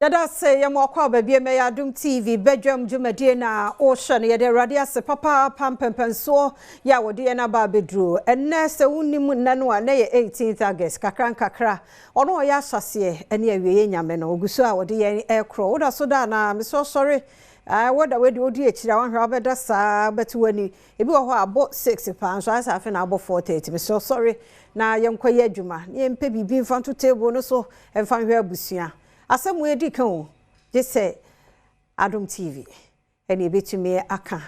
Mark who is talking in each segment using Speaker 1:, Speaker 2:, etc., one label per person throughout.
Speaker 1: Yɛda ase yɛma wo akwaaba bio mɛyɛ Adom TV badwam dwumadie na wohwɛ no. Yɛde Awurade ase papaapa mpɛmpɛnsoɔ yɛ a wɔde yɛn aba abɛduro. Ɛnnɛ sɛ wonim nnɛ no a, nnɛ yɛ 18th August, kakra nkakra. Ɔno ɔyɛ ahyɛseɛ ne awieɛ Nyame no, ɔgu so a wɔde yɛn ɛrekorɔ. Woda so da anaa? Mesɛ ɔsɔre. Woda wei deɛ wodi akyire a woahwɛ wobɛda saa wobɛte w'ani. Ebi wɔ hɔ a abɔ 6 paa nso ayɛ sɛ afei na abɔ 4:30. Mesɛ ɔsɔre na yɛnkɔyɛ adwuma na yɛmpɛ biribi mfa nto table no so mfa nhwɛ abusua. Asɛm wei di kan o, gye sɛ Adom TV ɛne ebɛtumi aka.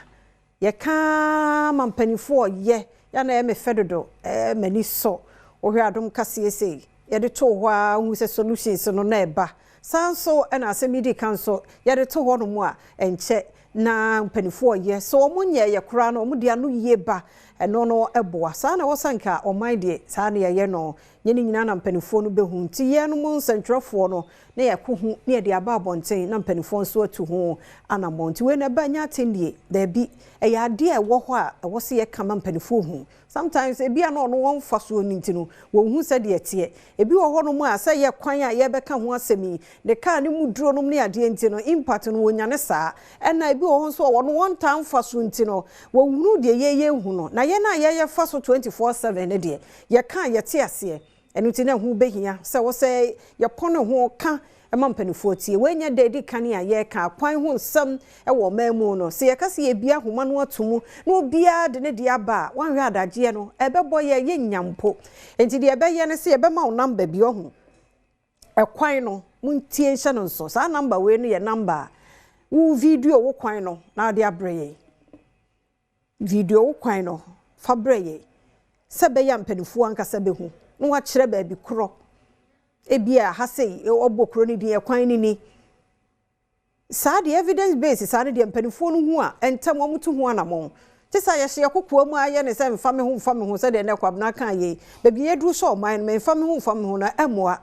Speaker 1: Yɛka ma mpanimfoɔ yɛ, yɛn na ɛyɛ me fɛ dodo, ɛɛ m'ani sɔ. Wohwɛ Adom kaseɛ sei, yɛde to hɔ a wohu sɛ solutions no na ɛba. Saa nso ɛna asɛm yi di kan nso, yɛde to hɔ nom a ɛnkyɛ na mpanimfoɔ yɛ. Sɛ wɔn nyɛ yɛ koraa no, wɔn de ano yie ba, ɛno no ɛboa. Saa na ɛwɔ sɛ nka ɔman deɛ, saa na yɛyɛ no. Nyɛ ne nyinaa na mpanimfoɔ no bɛhu. Nti yɛn mo nsɛntwerɛfoɔ no, na yɛkɔ ho na yɛde aba abɔnten na mpanimfoɔ nso atu ho anammɔn. Nti wei na ɛba nyɛ atɛnnie, daabi. Ɛyɛ adeɛ a ɛwɔ hɔ a ɛwɔ sɛ yɛka ma mpanimfoɔ hu. Sometimes ebi a na ɔno wɔmfa soɔ no nti no, wɔnhu sɛdeɛ ɛteɛ. Ebi wɔ hɔnom a sɛ yɛ kwan a yɛbɛka ho asɛm yi, ne kaa ne mu duro nom ne adeɛ nti no, impact no wɔnya ne saa. Ɛna ebi wɔ hɔ nso a wɔno wɔntaa mfa so nti no, wɔnhunu deɛ yɛyɛ hu no. Na yɛn a yɛyɛ fa so 24/7 ne deɛ, yɛka a yɛte aseɛ. Ɛno nti na ɛho bɛhia sɛ wɔ sɛ yɛpɔne ho ka ɛma mpanimfoɔ tie. Wɔanya da edi kan a yɛreka kwan ho nsɛm ɛwɔ ɔman mu no, sɛ yɛka sɛ yɛbia ahoma no ato mu na obiara de ne deɛ aba a, wanhwɛ adagyeɛ no ɛbɛbɔ yɛ yɛnya mpo. Nti deɛ ɛbɛyɛ ne sɛ yɛbɛma wo number bi ɔho. Ɛkwan no montie nhyɛ no nso. Saa number wei no yɛ number a wo video wo kwan no na wode abrɛ yɛn. Video wo kwan no fa brɛ yɛn sɛ bɛyɛ mpanimfoɔ ankasa bɛhu na wakyerɛ baabi korɔ. Ebi a ha sei ɔbɔ kuro no din, ɛkwan no ni. Saa deɛ evidence base, saa no deɛ mpanimfoɔ no hu a ɛntɛm wɔn to ho anammɔn. Te sɛ yɛhyɛ yɛ mu ayɛ ne sɛ mfa me ho mfa me ho, sɛdeɛ nnɛ Kwabena kaa yei baabi yɛduru sɛ ɔman no mfa me ho mfa me ho no ɛmmoa.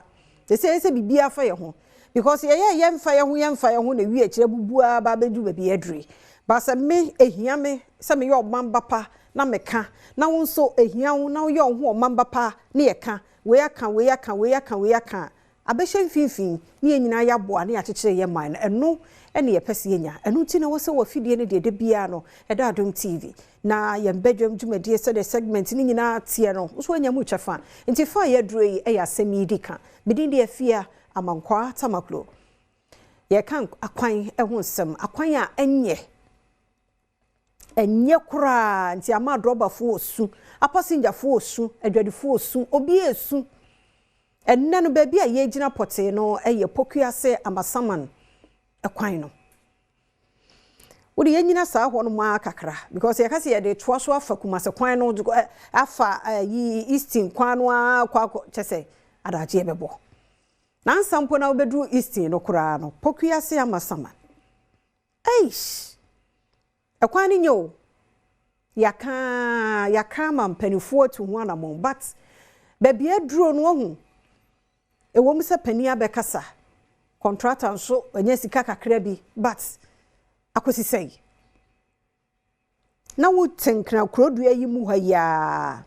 Speaker 1: Te sɛ ɛsɛ biribiara fa yɛ ho because yɛyɛ yɛmfa yɛ ho yɛmfa yɛ ho na wi akyerɛ bubuaa ba abɛduru baabi yɛduru. Ba sɛ me ehia me sɛ meyɛ ɔman ba pa na meka, na wo nso ehia wo na woyɛ wo ho ɔman ba pa ne yɛka wei aka wei aka wei aka wei aka abɛhyɛ mfimfini ne yɛn nyinaa yɛaboa ne yɛakyekyere yɛn man no, ɛno ɛne yɛpɛ sɛ yɛnya. Ɛno nti na wɔ sɛ wɔ afidie no deɛ da biara no ɛda Adom TV na yɛn badwam dwumadie, sɛdeɛ segment no nyinaa teɛ no nso anya mu kyɛfa. Nti fa a yɛaduro yi ɛyɛ asɛm yi di ka. Medin de Afia Amankwaa Tamaklo. Yɛka akwan ho nsɛm, akwan a ɛnyɛ ɛnyɛ koraa nti ama adrɔbafoɔ osu, apasengyafoɔ osu, adwadifoɔ osu, obi esu. Ɛnnɛ no baabi a yɛgyina pɔtee no ɛyɛ Pokuase Amasaman ɛkwan no. Wode yɛnyina saa hɔ no mu ara kakra because yɛka sɛ yɛde toa so afa Kumase kwan no, afa yi Eastern kwan no ara kɔ akɔ kyɛ sɛ adagyeɛ bɛbɔ. Nansa mpo na wobɛduru Eastern no koraa no, Pokuase Amasaman. Eish! Ɛkwan no nyɛ o. Yɛaka yɛaka ama mpanimfoɔ atu ho anammɔn, but baabi aduro no wahu. Ɛwɔ mu sɛ panin abɛkasa, contractor nso anya sika kakra bi, but akɔsi sɛn? Na wote Nkran kurodua yi mu ha yi ara,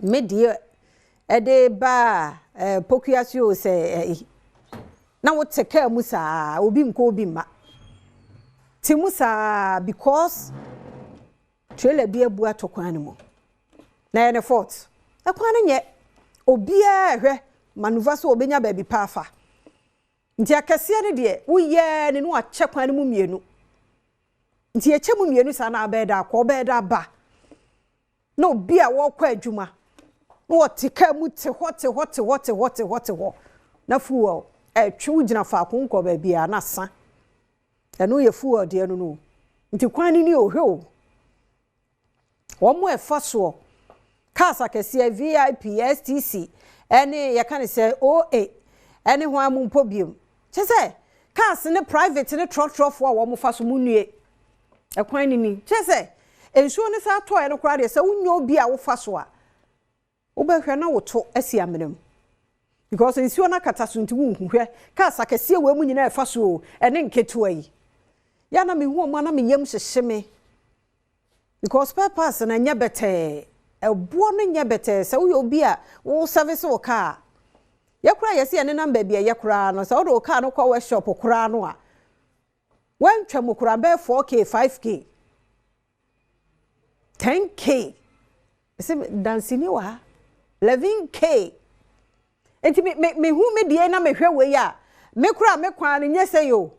Speaker 1: me deɛ ɛde ba ɛɛ Pokuase o sɛ ɛyi na wote kaa mu saa, obi nkɔ obi mma. Te mu saa because trailer bi abu ato kwan no mu. Na ɛyɛ ne fault. Ɛkwan no nyɛ obiara hwɛ maneuver so obenya baabi pa afa. Nti akɛseɛ no deɛ woyɛ ne no akyɛ kwan no mu mmienu. Nti yɛkyɛ mu mmienu saa na abɛyɛ da akɔ ɔbɛyɛ da aba. Na obi a wɔrekɔ adwuma na wɔte kaa mu te hɔ te hɔ te hɔ te hɔ te hɔ te hɔ na fuel ɛtwe wo gyina faako nkɔ baabi a na sa. Ɛno yɛ fuel deɛ no. Nti kwan no ni ohwɛ o. Wɔn mo ɛfa soɔ cars akɛseɛ, VIP, STC ɛne yɛka ne sɛ OA ɛne ho amu mpo biom. Kyɛ sɛ cars ne private ne trɔtrɔfoɔ a wɔn fa so mu nue. Ɛkwan no ni. Kyɛ sɛ nsuo no saa tɔɔ no koraa deɛ, sɛ wonyɛ obi a wofa so a, wobɛhwɛ na woto asi amena mu because nsuo no akata so nti wonhu. Hwɛ cars akɛseɛ wɔ mu nyinaa ɛfa so o, ɛne nketewa yi. Yɛ na mehu ɔmo a na meyam hyehye me because spare parts no ɛnyɛ bɛtɛɛ, ɛboɔ no nyɛ bɛtɛɛ. Sɛ woyɛ obi a wo service wo car, Yɛ koraa yɛse yɛnenam baabi a ɛyɛ koraa no, sɛ wode wo car no kɔ workshop koraa no a, woantwa mu koraa bɛyɛ 4K, 5K, 10K. Mese danseni wɔ ha, 11K. Nti me me mehu me deɛ na mehwɛ wei a, me koraa me kwan no nyɛ sɛ yo.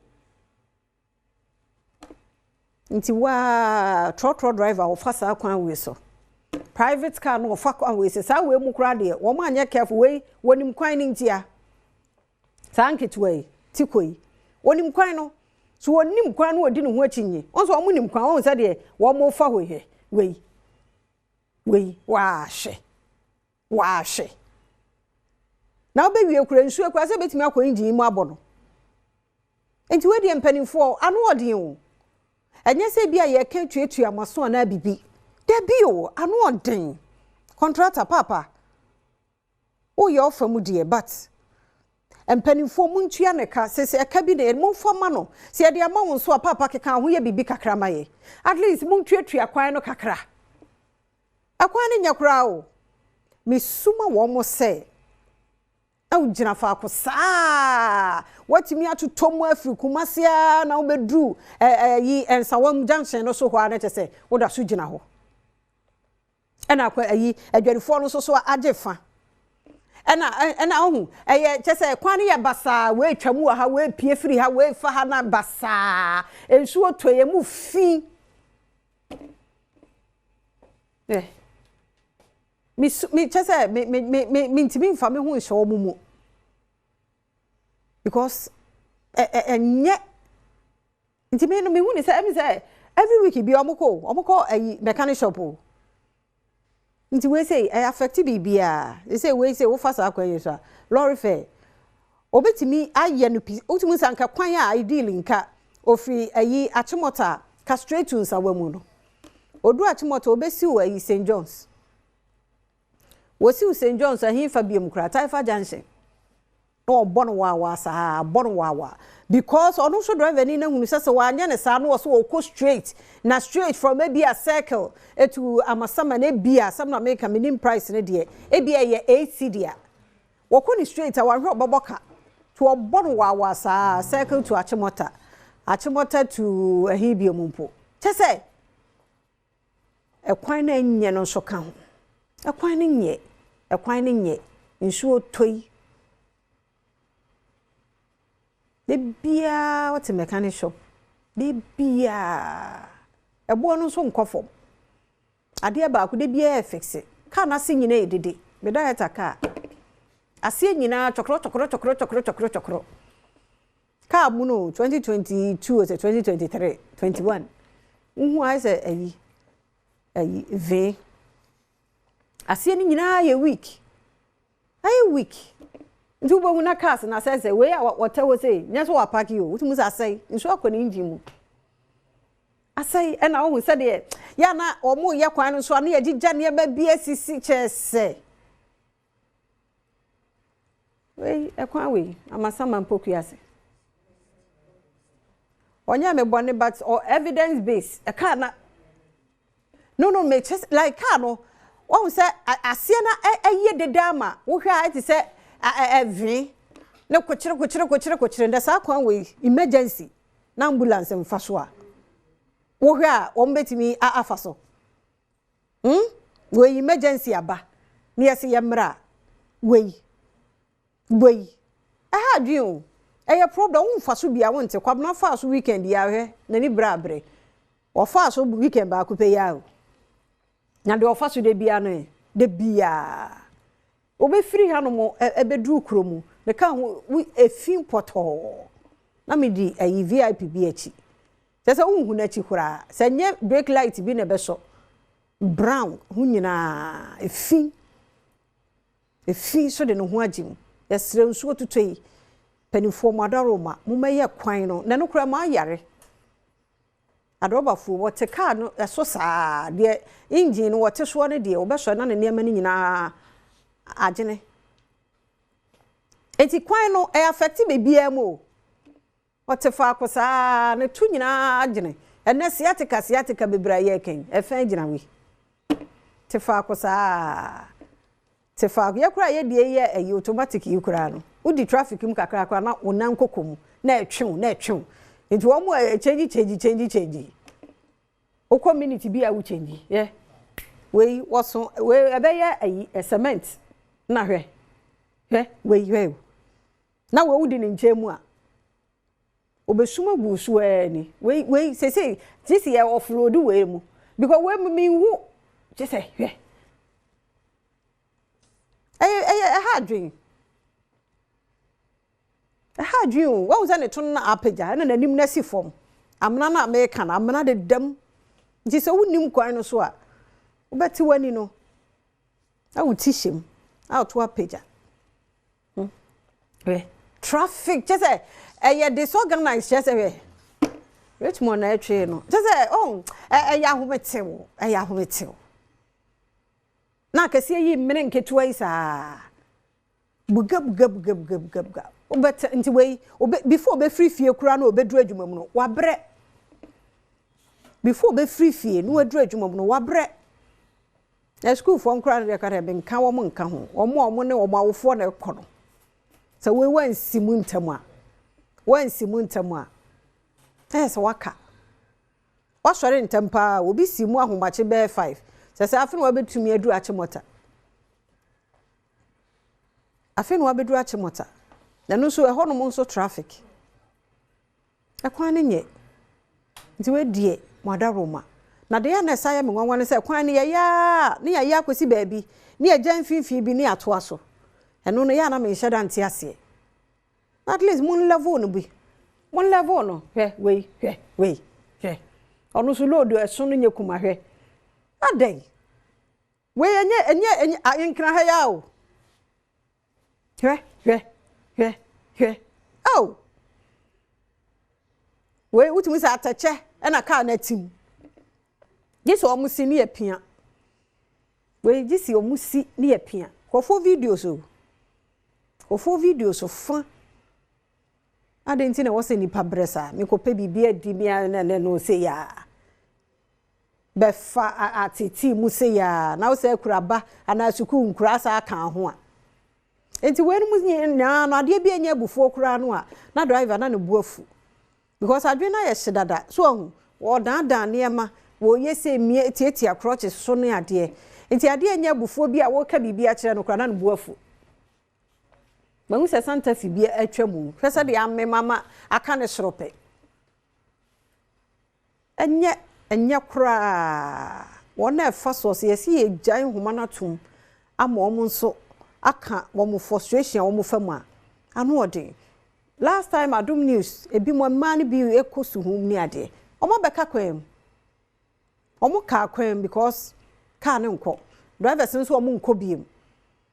Speaker 1: Nti waa trɔtrɔ driver wɔfa saa kwan wei so. Private car no wɔfa kwan wei so. Saa wei mu koraa deɛ wɔn anyɛ careful wei wɔnim kwan no ntia. Saa nketewa yi ti kɔ yi wɔnim kwan no. So wɔnim kwan no wɔdi ne ho akyi nye. Wɔn nso wɔn nim kwan wɔn sɛ deɛ wɔn fa hɔ hwɛ wei wei waahwɛ waahwɛ. Na wobɛwie kura nsuo kura sɛ bɛtumi akɔ engine mu abɔ no. Nti wei deɛ mpanimfoɔ ano ɔden o. Ɛnyɛ sɛ bi a yɛka tuatua mo aso anaa bibi. Dabi o, ano ɔden. Contractor papa. Woyɛ ɔfa mu deɛ but mpanimfoɔ muntua ne ka sɛ sɛ ɛka bi na momfa ma no. Sɛ yɛde ama wo nso a papa keka ho yɛ biribi kakra ma yɛ. At least muntuatua kwan no kakra. Ɛkwan no nyɛ koraa o. Mesuma wɔn mo sɛ na wogyina faako saa watumi atotɔ mu afiri Kumase a na wobɛduru ɛyi Nsawam junction no so hɔ a na kyerɛ sɛ woda so gyina hɔ. Ɛna akɔ ɛyi adwadifoɔ no nso so agye fa. Ɛna ɛna ɔho ɛyɛ kyerɛ sɛ kwan no yɛ basaa, wei twa mu wɔ ha, wei pie firi ha, wei fa ha na basaa. Nsuo tɔ yɛ mu fi. Ɛ me su me kyerɛ sɛ me me me me me ntumi nfa me ho nhyɛ wɔn mu because ɛ ɛ ɛnyɛ nti me no me hu ne sɛ ɛmi sɛ every week bi ɔmo kɔ ɔmo kɔ ɛyi mechanic shop o. Nti wei sɛ ɛyɛ affect biribiara. Sɛ wei sɛ wofa saa kwan yi so a, lorry fare obetumi ayɛ no pi. Wotumi nsa nka kwan a ideally nka ofiri ɛyi Achimota ka straight to Nsawam no, odu Achimota obesi wɔ ɛyi St John's, wosi St John's ɛhinfa biem koraa, Taifa Junction, na ɔbɔ no waawa saa, bɔ no waawa because ɔno nso driver ni na hunu sɛ sɛ wanyɛ ne saa no wɔ so ɔkɔ straight na straight from ebi a Circle etu Amasama na ebi a asɛm na meka minim price ne deɛ ebi a ɛyɛ 8 cedi a wɔkɔ ne straight a wahwɛ ɔbɛbɔ ka to ɔbɔ no waawa saa, Circle to Achimota, Achimota to ɛhin bi mu mpo kyɛ sɛ ɛkwan no nyɛ no nso ka ho. Ɛkwan no nyɛ, ɛkwan no nyɛ, nsuo tɔ yi de biara wɔte mechanic shop de biara ɛboɔ no nso nkɔ fam. Adeɛ baako de biara yɛ fixe kaa n'ase nyinaa yɛ dede. Meda yɛ kaa aseɛ nyinaa twɔkorɔ twɔkorɔ twɔkorɔ twɔkorɔ twɔkorɔ twɔkorɔ. Kaa mu no 2022 sɛ 2023, 21 nhu ayɛ sɛ ɛyi ɛyi vee aseɛ no nyinaa yɛ weak, ayɛ weak. Nti wobɛhu na cars na asɛe sɛ wei a wɔtɛ hɔ sɛ nyɛ sɛ wɔapark o, wotumi sɛ asɛe, nsuo akɔ ne engine mu asɛe. Ɛna wohu sɛdeɛ yɛ na wɔn yɛ kwan no so a ne yɛgyegya nneɛma bi asisi kyerɛ sɛ wei ɛkwan wei Amasama mpokua ase ɔnyɛ me bɔne but or evidence base ɛkaa na no me kyɛ like car no wɔn sɛ aseɛ na ɛyɛ deda ama wohwɛ a ɛte sɛ ɛvee ne kokyere kokyere kokyere kokyere. Na saa kwan wei emergency na ambulance mfa so a wohwɛ a wɔn bɛtumi afa so Wei emergency aba ne yɛsɛ yɛ mmerɛ a wei wei ɛha adwene o, ɛyɛ problem. Womfa so bia wonte. Kwabena faa so weekend yi ahwɛ n'ani brɛ abrɛ. Ɔfaa so weekend baako pɛ yi a o na deɛ ɔfa so de bia no ɛ de bia obɛfiri hanom ɛbɛduru kurom meka ho efi pɔtɔɔ na medi ɛyi VIP bi akyi kyerɛ sɛ wonhu n'akyi koraa sɛ nyɛ brake light bi na ɛbɛsɔ brown ho nyinaa efi efi so de ne ho agye mu. Yɛsrɛ nsuo tutɔ yi mpanimfoɔ mo adaroma mommɛyɛ kwan no na ɛno koraa mo ayare adɔbafoɔ wɔte kaa no ɛso saa deɛ engine no wɔte soɔ no deɛ wɔbɛsɔ na ne nneɛma no nyinaa agyene. Nti kwan no ɛyɛ affect beebiara mu o. Ɔte faako saa ne to nyinaa agyene. Ɛnɛ sciatica sciatica bebree a yɛreka yi ɛfɛn gyina wei te faako saa. Te faako. Yɛ koraa yɛ deɛ yɛ ɛyi automatic yi koraa no, wodi traffic mu kakra koraa na wo nan kɔkɔ mu na ɛtwe wo na ɛtwe wo. Nti wɔn a change change change change. Wokɔ minute bi a wo change. Yɛ wei wɔso wei ɛbɛyɛ ɛyi cement na hwɛ hwɛ wei hwɛ o. Na wei wodi ne nkyɛn mu a obesum agu so ɛɛ ni wei wei sese sisi yɛ offload wei mu because wei mu mi hu kyɛ sɛ hwɛ ɛyɛ ɛha adwene, ɛha adwene o. Wɔn sɛ ne to no apagya ɛna n'anim no asi fam. Amena no a mɛka no, amena dedam, nti sɛ wonim kwan no so a, wobɛte w'ani no na wo ti hyɛ mu na woto apagya. Hwɛ traffic, kyɛ sɛ ɛyɛ disorganized, kyɛ sɛ hwɛ Richmond na ɛtwe no, kyɛ sɛ oh, ɛyɛ ahometew, ɛyɛ ahometew na akɛseɛ yi mmene nketewa yi saa buga buga buga buga buga buga wobɛtɛ. Nti wei obe before obɛfiri fie koraa na obɛduru adwuma mu no, wabrɛ. Before obɛfiri fie na waduru adwuma mu no, wabrɛ. Na sukuufoɔ nkoraa no deɛ, ka deɛ menka wɔn nka ho. Wɔn a wɔn ne wɔn awofoɔ na ɛkɔ no sɛ wei wansi mu ntɛm a, wansi mu ntɛm a, ɛyɛ sɛ waka wasɔre ntɛm paa. Obi si mu ahomakye bɛyɛ 5 sɛ afei na wabɛtumi aduru Achimota, afei na wabɛduru Achimota. Na ɛno nso ɛhɔnom nso traffic, ɛkwan no nyɛ. Nti wedie mo adaroma na deɛ na ɛsa yɛ me nwanwa ne sɛ kwan no yɛyɛ a ne yɛyɛ akɔsi baabi ne yɛgya mfimfini bi ne atoa so. Ɛno no yɛ a na menhyɛ da nte aseɛ. At least mo level no bi, mo level no. Hwɛ wei, hwɛ wei, hwɛ ɔno nso load ɛso no nyɛ kuma. Hwɛ adɛn wei ɛnyɛ nkra ha ya o. Hwɛ hwɛ hwɛ hwɛ oh, wei wotumi sɛ atɛkyɛ ɛna kaa no atim gye sɛ ɔmo si ne yɛ pia. Wei gye sɛ ɔmo si ne yɛ pia. Kɔfo videos o, kɔfo videos fa. Adi nti na ɛwɔ sɛ nipa brɛ saa mekɔpɛ biribi adi mi a na no sɛ yaa bɛfa atete mu sɛ yaa na wosɛ akura ba anaa sukuu nkura saa ka ho a. Nti wei no mu nyinaa no, adeɛ bi anya abufuo koraa no a, na driver na ne bu afu because adwene no ayɛ hye dada so. Ɔho wɔdaadaa nneɛma wɔyɛ sɛ mie tietia crutches so ne adeɛ. Nti adeɛ anya abufuo bi a wɔka biribi akyerɛ no koraa na ne bu afu. Mahu sɛ Santa Fe bi atwa mu. Hwɛ sɛ deɛ amema ma aka ne soro pɛ. Ɛnyɛ koraa wɔn a ɛfa soɔ sɛ yɛsi yɛgyae nhoma no atom ama wɔn nso aka wɔn frustration a wɔn fa mu a ano ɔden. Last time Adom News ebi mo mmaa no bi ekɔ suhum ne adeɛ, wɔn abɛka kwan mu, wɔn kaa kwan mu because kaa ne nkɔ, drivers nso wɔn nkɔ biem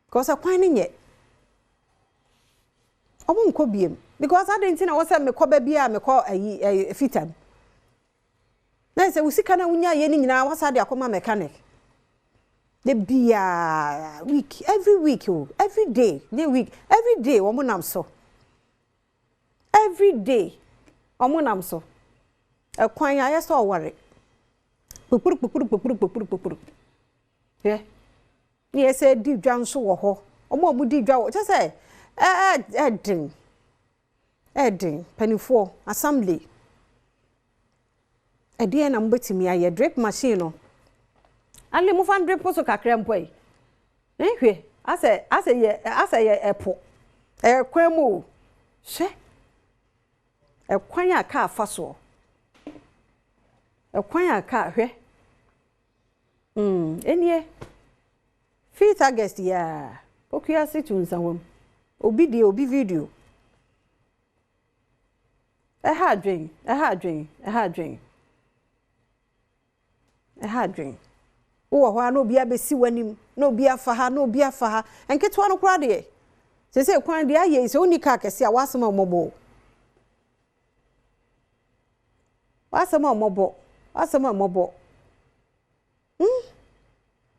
Speaker 1: because kwan no nyɛ. Wɔn nkɔ biem because adi nti na wɔsɛ mekɔ baabi a mekɔ ayi ɛyi fita mu na sɛ wo sika na wonya yɛ ne nyinaa wasa de akɔma mechanic de bia week, every week o, every day ne week, every day wɔn nam so, every day wɔn nam so. Ɛkwan ayɛ sɛ ɔware kpukpuru kpukpuru kpukpuru kpukpuru kpukpuru. Hwɛ ne yɛ sɛ di dwa nso wɔ hɔ. Wɔn a wɔn di dwa wɔ kyɛ sɛ ɛɛ ɛɛden ɛɛden. Mpanimfoɔ assembly, ɛdeɛn na mobɛtumi ayɛ? Drip machine no ale mofa drip so kakra mpo yi. Nhwɛ asɛ yɛ asɛ yɛ ɛpo ɛyɛ kwan mu o. Hwɛ ɛkwan a kaa fa soɔ, ɛkwan a kaa hwɛ enie 5 August yaa Pokuase to Nsawam. Obi deɛ obi video ɛha adwen, ɛha adwen, ɛha adwen, ɛha adwen. Wowɔ hɔ a na obi abɛsi w'anim na obi afa ha na obi afa ha. Nketewa no koraa deɛ sese kwan deɛ ayɛ yi sɛ wonni kaa kɛse a, w'asɛm a mmɔbɔ, w'asɛm a mmɔbɔ, w'asɛm a mmɔbɔ.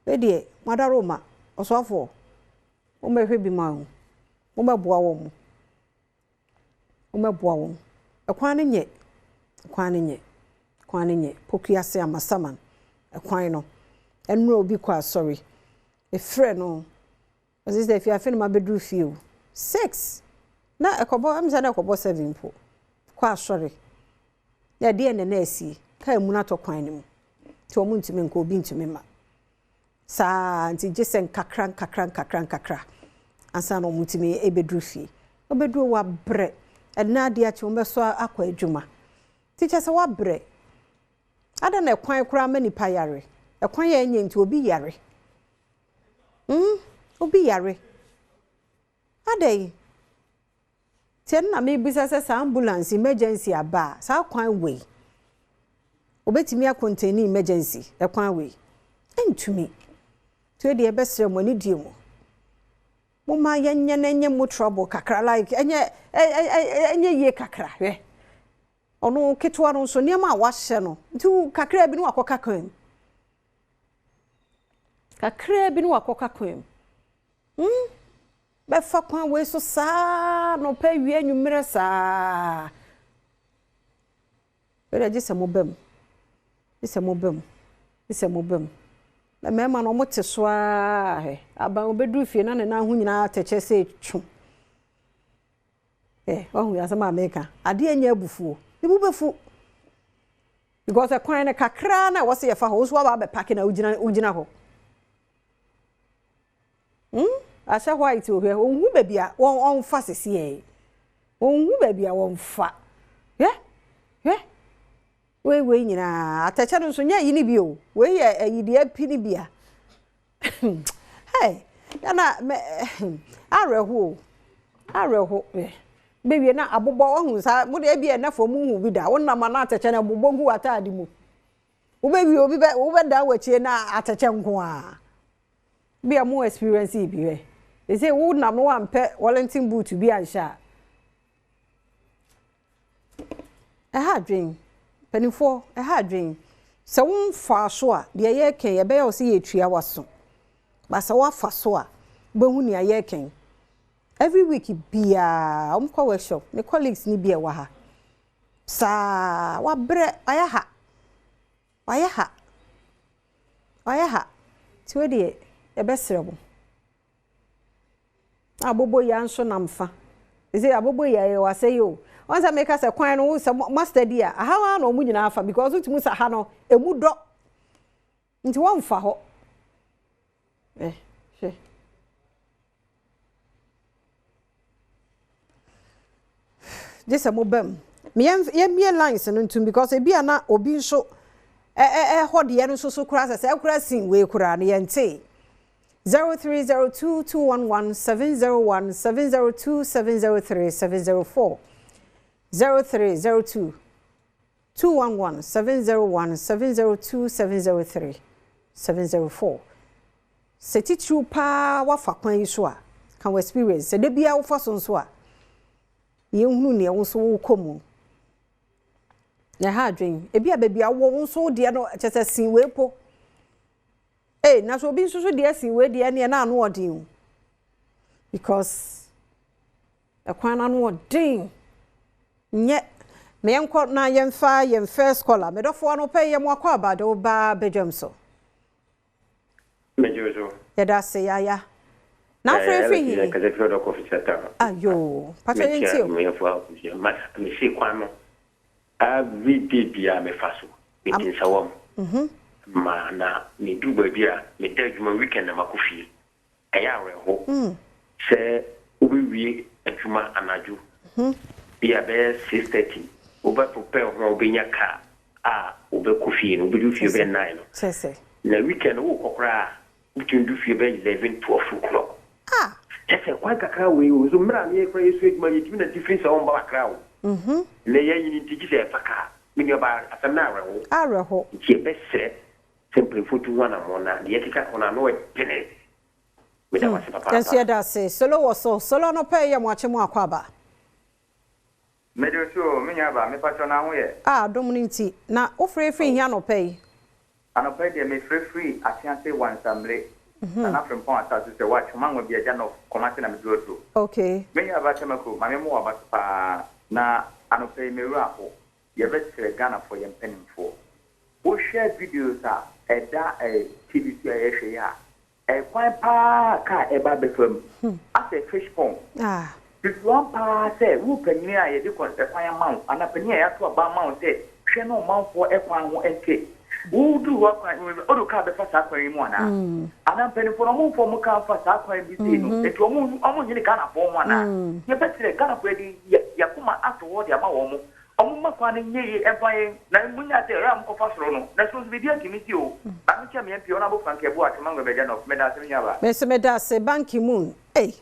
Speaker 1: Wei deɛ madaroma ɔsoafoɔ, mommɛhwɛ bi ma wo, mommɛboa wɔn mo, mommɛboa wɔn. Ɛkwan no nyɛ, ɛkwan no nyɛ, ɛkwan no nyɛ. Pokuase Amasaman ɛkwan no, ɛnura obi kɔ asɔre efrɛ no. Ɔse sɛ afei afei na mabɛduru fie o. 6 na ɛkɔbɔ, ɛm sɛ na ɛkɔbɔ 7 mpo. Kɔ asɔre. Na ɛdeɛn na na asi? Kaa mu no atɔ kwan no mu. Nti wɔn ntumi nkɔ, obi ntumi mma. Saa nti gye sɛ nkakra nkakra nkakra nkakra ansa na wɔn ntumi ɛbɛduru fie. Wɔbɛduru wabrɛ. Ɛnna adeɛ akyi wɔn bɛsɔ akɔ adwuma. Nti kyerɛ sɛ wabrɛ. Adɛn na ɛkwan koraa ma nipa yare? Ɛkwan yɛ ɛnyɛ nti obi yare. Obi yare. Adɛn? Nti ɛno na mebisa sɛ saa ambulance emergency aba a, saa kwan wei, obɛtumi acontain emergency ɛkwan wei? Ɛntumi. Nti deɛ ɛbɛsrɛ mo ani die mu. Momma yɛnyɛ na ɛnyɛ mo trouble kakra, like ɛnyɛ ɛnyɛ yie kakra hwɛ. Ɔno ketewa no nso nneɛma a wahyɛ no nti kakra bi no wakɔka kwan mu. Kakra bi no wakɔka kwan mu. Bɛfa kwan wei so saa na ɔpɛ wie anwummerɛ saa. Wei gye sɛ mo ba mu. Gye sɛ mo ba mu. Gye sɛ mo ba mu. Na mmarima no ɔmo te so ara hwɛ. Aban obɛduru fie na ne nan ho nyinaa atɛkyɛ sɛ etwu. Wahu asɛm a meka. Adeɛ nyɛ abufuo. Ne bo bɛfu. Because ɛkwan no kakra na ɛwɔ sɛ yɛfa hɔ, wo nso waba abɛpark na wogyina hɔ. Ahyɛ white o hwɛ, onhu baabi a wɔn ɔmfa sisi yɛ. Onhu baabi a wɔmfa. Hwɛ, hwɛ. Wei wei nyinaa atɛkyɛ no nso nyɛ ayi ni bi o. Wei yɛ ayi deɛ api ni bi a. Hey, yana mɛ awerɛho o. Awerɛho. Hwɛ. Bɛwie na abobɔ wahu saa mo de ebi ɛnɛ fam hu bi da. Wonam ana atɛkyɛ no abobɔ gu w'ataade mu. Wobɛwie obi bɛ wobɛda w'akyi na atɛkyɛ nko a. Bi a mo experience yi bi hwɛ. Ɛsɛ wo nam no wampɛ Wellington boot bi anhyɛ a. Ɛha adwen. Mpanimfoɔ, ɛha adwen. Sɛ womfaa so a, deɛ yɛreka yi, ɛbɛyɛ wo sɛ yɛretua w'aso. Ba sɛ woafa so a, wobɛhu nea yɛreka yi. Every week biara, wɔkɔ workshop. Me colleagues ni bi a ɛwɔ ha. Saa, wabrɛ, wayɛ ha. Wayɛ ha. Wayɛ ha. Nti wo deɛ, yɛbɛsrɛ mo. Abobo yi nso nam fa. Ɛsɛ abobo yi yɛ wɔ asɛ yi o. Wɔn sɛ meka sɛ kwan no wo sɛ master di a, aha wa na wɔn nyinaa fa because wotumi sɛ ha no emu dɔ. Nti wɔmfa hɔ. Hwɛ. Gye sɛ mo bam. Yɛmmie lines no ntom because ebi a na obi nso ɛhɔ deɛ no nso so koraa sɛ ɛkora sin wei koraa no yɛnte. 0302 211 701 702 703 704 0302 211 701 702 703 704. Sɛ titiriw paa wafa kwan yi so a, ka wɔ experience. Sɛ da biara wofa so nso a, yɛnhunu nea wo nso wokɔ mu. Na ɛha adwen. Ebi a baabi a wowɔ wo nso wo deɛ no kyerɛ sɛ sin wei po. Ee, na so obi nso so deɛ sin wei deɛ neɛ na ano ɔden o. Because ɛkwan no ano ɔden. Nyɛ. Ma yɛnkɔ na yɛmfa yɛn first caller. Medɔfoɔ no pɛ yɛ mo akɔ aba de wo ba badwam so.
Speaker 2: Mɛgye so.
Speaker 1: Yɛda ase yaya. Na afei firi hi.
Speaker 2: Kasa firi ɔdɔ kɔfi sata.
Speaker 1: Ayo. Patro yɛntie o.
Speaker 2: Meyɛfo akɔhyia. Ma mesi kwan no. Every day bia mefa so. Meti nsawam. Ma na medu baabi a meda adwuma weekend na makɔ fie. Ɛyɛ awerɛho. Sɛ wobɛwie adwuma anadwo. Bi a bɛyɛ 6:30. Wobɛprepare ho a wobɛnya car a wobɛkɔ fie no. Wobɛdu fie bɛyɛ 9 no.
Speaker 1: Kyerɛ sɛ.
Speaker 2: Na weekend wokɔ koraa wotumi du fie bɛyɛ 11 12 o'clock.
Speaker 1: Ah.
Speaker 2: Kyɛ sɛ kwan kakra wei o nso mmerɛ a ne yɛkora yɛsua adwuma yɛtumi nante firi sɛ wɔmba kakra o. Na yɛnyini nti gye sɛ yɛfa kaa. Me nuabaa asɛm no awerɛho.
Speaker 1: Awerɛho.
Speaker 2: Nti yɛbɛsrɛ sɛ mpanyimfoɔ tu ho anammɔn na deɛ yɛkeka ho no ano ɛdene. Meda wo ase papaapa.
Speaker 1: Yɛnso yɛda ase. Solo wɔ so. Solo no pɛ yɛ mo akye mo akɔ aba.
Speaker 3: Mede so me nua ba mepatɔ na ho yɛ.
Speaker 1: Ah, dom no nti. Na wofrɛ firi hi anɔpa yi?
Speaker 3: Anɔpa yi deɛ mefrɛ firi Atease Wansamle. Nana Frimpɔn asase sɛ watwoma ngo bi agya no Kɔmase na meduru aduro.
Speaker 1: Okay.
Speaker 3: Me nua ba Tɛmako, maame mo wɔ aba so paa. Na anɔpa yi mewura ho. Yɛbɛkyerɛ Ghanafoɔ yɛn mpanimfoɔ. Wohwɛ videos a ɛda TV so a yɛhwɛ yi a, Ɛkwan paa a kaa ɛba abɛfa mu asɛ fish pond. Susuan paa sɛ wo panyin a yɛde kwan ama wo anaa panyin a yɛato aba ama wo sɛ hwɛ na ɔmanfoɔ kwan ho nte. Woduru hɔ kwan, wode kaa bɛfa saa kwan yi mu anaa? Anaa mpanimfoɔ no ɔmo mfa ɔmo kaa mfa saa kwan bi sei no, nti ɔmo ɔmo nyene Ghanafoɔ ho anaa? Yɛbɛsrɛ Ghanafoɔ, yɛde yɛakoma ato hɔ de ama wɔn. Ɔmo ma kwan no nyɛ yie ɛmfa yɛn na munya sɛ ɛyɛ a mokɔfa soro no na soro nso biribi atumi si o. Maame kyɛ me MP Honourable Frank Abu Atwema Ngwabagya North, meda ase me nuabaa.
Speaker 1: Me nso meda ase. Ban Ki-moon, ei!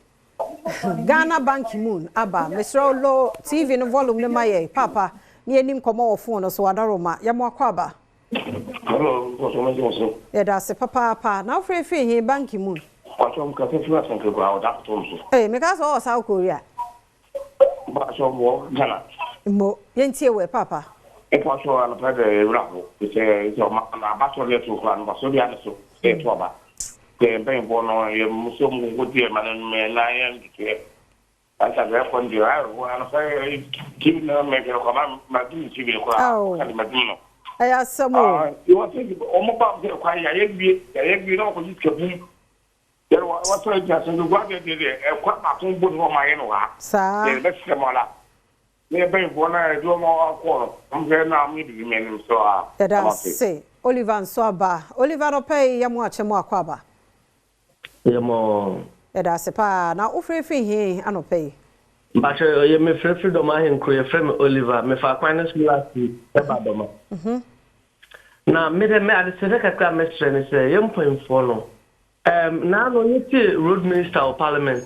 Speaker 1: Ghana Ban Ki-moon aba. Mesrɛ wo low TV no volume no ma yɛn paapa na yɛnni nkɔmmɔ wɔ phone no so. Adaroma, yɛ mo akwaaba.
Speaker 4: Hello, mpɔtɔ mo gye so.
Speaker 1: Yɛda ase papaapa. Na wofrɛ firi he, Ban Ki-moon?
Speaker 4: Mpɔtɔ mkasa firi Asankragua, ɔda akoto nso.
Speaker 1: Ei, meka sɛ ɔwɔ South Korea.
Speaker 4: Mpɔtɔ wɔ Ghana.
Speaker 1: Mo, yɛntie wɛ paapa.
Speaker 4: Mpɔtɔ anɔpa dɛ ewura ho, sɛ sɛ ɔma na abatɔ deɛ to koraa no baso deɛ ane so, sɛ ɛto aba. Sɛ mpanyinfoɔ no yɛ muso mu nko deɛ ma no mɛ na yɛ ntotoɛ. Ansa bɛyɛ kɔ no deɛ ayɛ hɔ anɔpa TV na mɛhwɛ kɔ ma ma dum TV no koraa. Ɔka de ma dum no.
Speaker 1: Ɛyɛ asɛm o.
Speaker 4: Wọ́n sɛ wɔn ba sɛ kwan yɛayɛ wie yɛayɛ wie na wɔkɔgye sika bum. Yɛn wɔsɔ gyina sɛ gua deɛ deɛ deɛ ɛkwan baako bɔ ne hɔ ma yɛ no ha.
Speaker 1: Saa.
Speaker 4: Yɛn bɛsrɛ mo ala. Ne yɛ bɛyinfoɔ na yɛde wɔn akɔ no. Wɔn sɛ na wɔn yɛ bibi mɛ so a.
Speaker 1: Yɛda ase. Oliver nso aba. Oliver nɔpɛ yi yɛ mo akyɛ mo akɔ aba.
Speaker 5: Yɛ mo.
Speaker 1: Yɛda ase paa. Na wofiri fi he anɔpɛ yi?
Speaker 5: Mpakyɛ yɛ mefrɛfiri Dɔm ahenkuro, yɛfrɛ me Oliver. Mefa kwan no so last week ɛba Dɔma. Na mede me adesrɛ kakra a mɛsrɛ ne sɛ yɛn mpanyinfoɔ no naano yɛtie road minister wɔ parliament.